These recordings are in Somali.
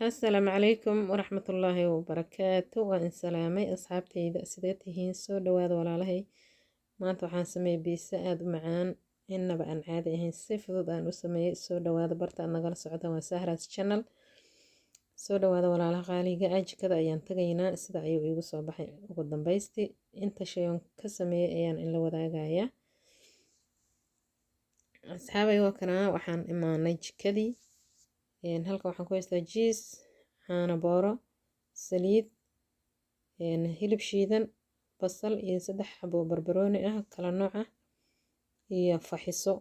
Asalaamu calaykum waraxmatullaahi wabarakaatu. Waa in salaamay asxaabteyda, sidee tihiin? Soo dhawaada walaalahay. Maanta waxaan sameeyey biisa aada u macaan, innaba aan caadi ahayn, si fudud aan u sameeyey. Soo dhawaada, barta aad nagala socdaan waa Sahras Channel. Soo dhawaada walaalaha qaaliga ah. Jikada ayaan tagaynaa. Sida ayuu iigu soo baxay ugu dambaysti. Inta shay oon ka sameeyey ayaan inla wadaagayaa, asxaabay. Waa kanaa, waxaan imaanay jikadii. Halkan waxaan ku haystaa cheese, caano booro, saliid, hilib shiidan, basal iyo 3 xabo barbarooni ah kala nooc ah iyo faxiso.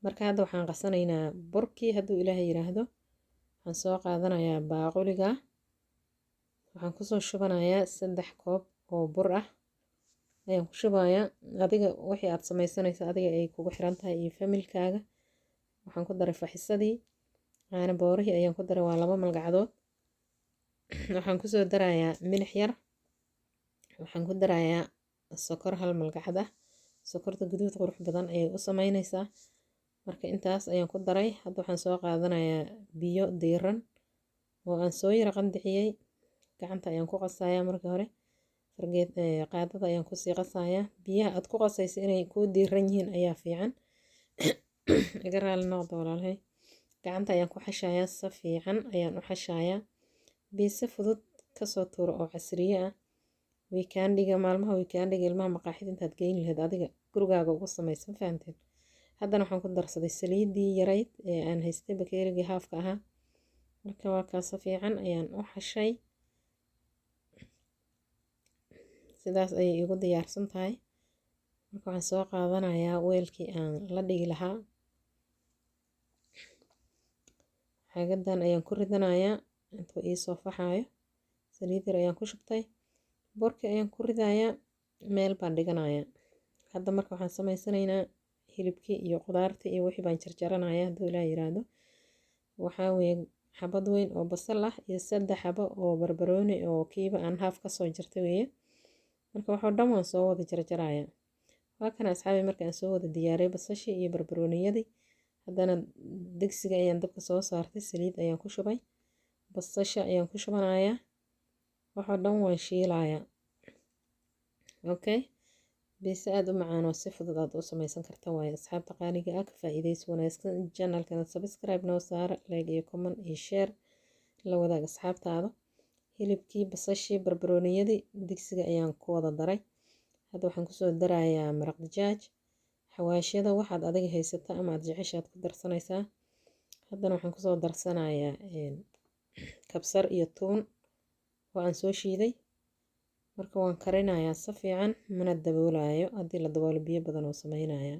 Marka hadda waxaan qasanaynaa burkii, hadduu Ilaahay yiraahdo. Waxaan soo qaadanayaa baaquliga, waxaan kusoo shubanayaa 3 koob oo bur ah ayaan ku shubayaa. Adiga wixii aad samaysanaysa adiga ay kugu xiran tahay iyo familkaaga. Waxaan ku daray faxisadii, caano boorihii ayaan ku daray, waa 2 malgacdood. Waxaan kusoo darayaa milix yar, waxaan ku darayaa sokor 1 malgacad ah. Sokorta guduud qurux badan ayay u sameynaysaa. Marka intaas ayaan ku daray. Hadda waxaan soo qaadanayaa biyo diiran oo aan soo yara qandiciyey. Gacanta ayaan ku qasayaa marka hore, fargeed qaadada ayaan kusii qasayaa. Biyaha aad ku qasaysa inay kuu diiran yihiin ayaa fiican. Iga raali noqda walaalahay. Gacanta ayaan ku xashayaa, si fiican ayaan u xashayaa. Biise fudud kasoo tuuro oo casriye ah. Weekendiga, maalmaha weekendiga, ilmaha maqaaxida intaad geyn lahayd, adiga gurigaaga ugu samaysan, fahamteen? Haddana waxaan ku darsaday saliidii yarayd ee aan haystay, bakeerigii haafka ahaa. Marka waa kaas, si fiican ayaan u xashay, sidaas ayay igu diyaarsan tahay. Marka waxaan soo qaadanayaa weelkii aan la dhigi lahaa. Xaagadan ayaan ku ridanayaa intuu iisoo faxaayo. Saliid yar ayaan ku shubtay, burkii ayaan ku ridayaa, meel baan dhiganayaa. Hadda marka waxaan samaysanaynaa hilibkii iyo qudaartii iyo wixii baan jarjaranayaa, hadduu Ilaah yiraahdo. Waxaa weeye xabad weyn oo basal ah iyo 3 xabo oo barbarooni oo kiiba aan haaf kasoo jartay weeye. Marka waxoo dhan waan soo wada jarjarayaa. Waa kana asxaabi, marka aan soo wada diyaariyay basashii iyo barbarooniyadii, haddana digsiga ayaan dabka soo saartay, saliid ayaan ku shubay, basasha ayaan ku shubanayaa, waxoo dhan waan shiilayaa. Okay, biise aada u macaan oo si fudud aad u samaysan karta waaye. Asxaabta qaaliga ah, ka faa'iidaysi wanaagsan. Channelkana subscribe noo saara, like iyo comment iyo share, la wadaag asxaabtaada. Hilibkii, basashii, barbarooniyadii digsiga ayaan ku wada daray. Hadda waxaan kusoo darayaa maraq dijaaj, xawaashyada waxaad adiga haysata ama aad jeceshaad ku darsanaysaa. Haddana waxaan kusoo darsanayaa kabsar iyo tuun oo aan soo shiiday. Marka waan karinayaa si fiican, mana daboolayo. Haddii la daboolo biyo badan oo sameynaya.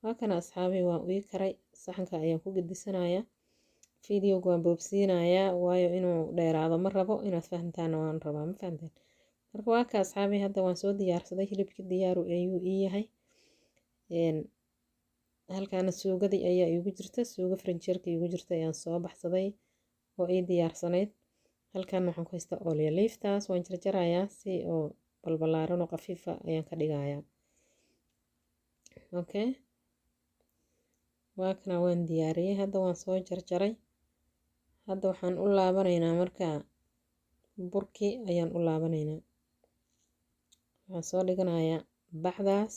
Waa kana asxaabi, waan ii karay, saxanka ayaan ku gedisanayaa. Videoga waan boobsiinayaa, waayo inuu dheeraado ma rabo, inaad fahamtaana waan rabaa, ma fahamteen? Marka waa ka asxaabi, hadda waan soo diyaarsaday hilibkii, diyaaru ayuu ii yahay. Halkaana suugadii ayaa iigu jirta, suugo frinjeerka iigu jirta ayaan soo baxsaday oo ii diyaarsanayd. Halkan waxaan ku haystaa olio leaftaas, waan jarjarayaa, si oo balbalaaran oo khafiifa ayaan ka dhigayaa. Okay, waa kana, waan diyaariyey, hadda waan soo jarjaray. Hadda waxaan u laabanaynaa, marka burkii ayaan u laabanaynaa. Waxaan soo dhiganayaa bacdaas,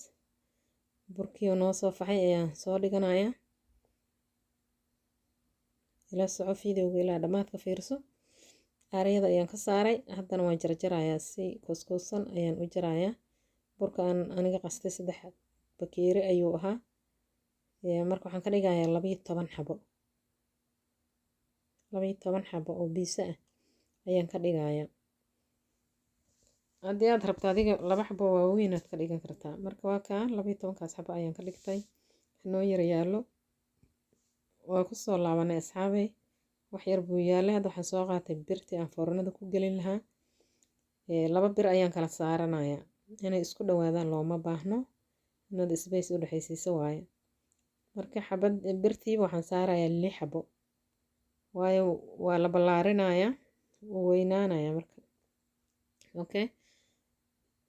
burkii oo noo soo faxay ayaan soo dhiganayaa. Ila soco videoga ilaa dhammaadka, fiirso. Aaryada ayaan ka saaray, haddana waan jarjarayaa, si kuuskuusan ayaan u jarayaa. Burka aan aniga qastay 3 bakeeri ayuu ahaa. Marka waxaan ka dhigayaa 12 xabo, 12 xabo oo biise ah ayaan ka dhigayaa. Haddii aad rabto adiga 2 xabo waaweyn aad ka dhigan kartaa. Marka waa kaa, 12-kaas xabo ayaan ka dhigtay, noo yara yaallo. Waa kusoo laabanay asxaabay, wax yar buu yaalay. Hadda waxaan soo qaatay birtii aan foornada ku gelin lahaa. 2 bir ayaan kala saaranayaa, inay isku dhawaadaan looma baahno, inaad space u dhexaysiiso waaye. Marka xabad birtiiba waxaan saarayaa 6 xabo, waayo waa la ballaarinayaa, wuu weynaanayaa marka. Okay,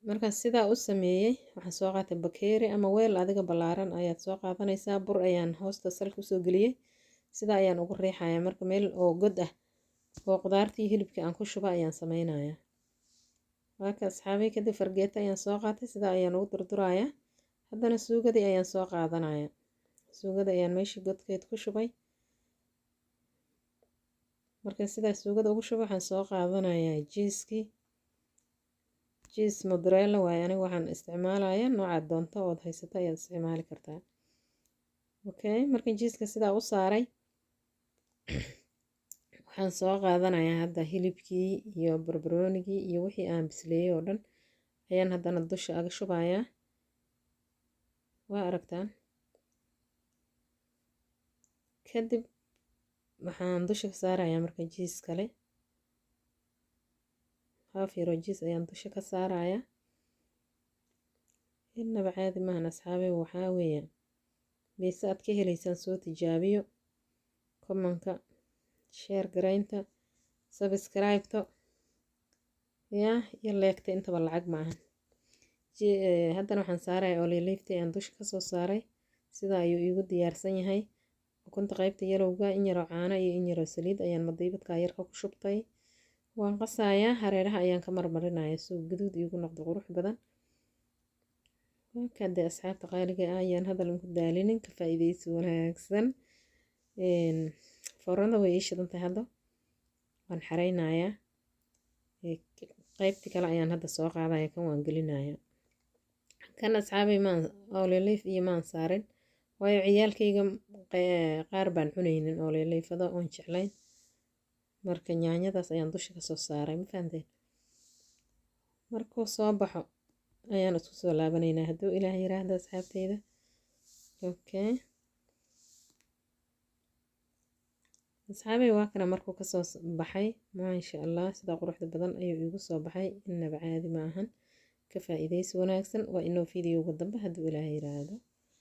markaan sidaa u sameeyey, waxaan soo qaatay bakeeri ama weel adiga ballaaran ayaad soo qaadanaysaa. Bur ayaan hoosta salka usoo geliyey, sidaa ayaan ugu riixayaa. Marka meel oo god ah Oo qudaartii hilibkii aan ku shuba ayaan sameynayaa. Waa ka, asxaabay. Kadib fargeeta ayaan soo qaatay, sidaa ayaan ugu durdurayaa. Haddana suugadii ayaan soo qaadanaya. Suugada ayaan meeshii godkeed ku shubay. Marka sidaa suugada ugu shubo, waxaan soo qaadanayaa cheese-kii. Cheese mozzarella waaye aniga waxaan isticmaalayaa. Noocaad doonto ood haysato ayaad isticmaali kartaa. Okay, markan cheese-ka sidaa u saaray, waxaan soo qaadanayaa hadda hilibkii iyo barbaroonigii iyo wixii aan bisleeyey oo dhan ayaan haddana dusha aga shubayaa. Waa aragtaan. Kadib waxaan dusha ka saarayaa marka cheese kale, half yaroo cheese ayaan dusha ka saarayaa. Innaba caadi maahan, asxaabay. Waxaa weeye pizza aad ka heleysaan. Soo tijaabiyo. Comment-ka, share garaynta, subscribe-ta ya iyo like-ta intaba lacag ma ahan. Haddana waxaan saarayaa olive ayaan dusha kasoo saaray. Sidaa ayuu iigu diyaarsan yahay. Ukunta qaybta yellow-ga, in yaroo caano iyo in yaroo saliid ayaan madiibadka yarka ku shubtay. Waan qasayaa, hareeraha ayaan ka marmarinayaa suu guduud iigu noqdo, qurux badan. Waa dee, asxaabta qaaliga ah, ayaan hadal ku daalinin. Ka faa'iidaysi wanaagsan. Foornada way ii shidan tahay hadda, waan xareynayaa. Qaybtii kale ayaan hadda soo qaadaya, kan waan gelinayaa. Kan, asxaabay, maan olive iyo maan saarin, waayo ciyaalkayga qaar baan cunaynin olive-ada oon jeclayn. Marka yaanyadaas ayaan dusha kasoo saaray, ma fahanteen? Markuu soo baxo ayaan isku soo laabanaynaa, hadduu Ilaah yiraahdo, asxaabteyda. Okay, asxaabay, waa kana markuu kasoo baxay. Maasha Allah, sida quruxda badan ayuu iigu soo baxay. Innaba caadi ma ahan. Ka faa'iidaysi wanaagsan. Waa inoo video-ga dambe, hadduu Ilaah yiraahdo.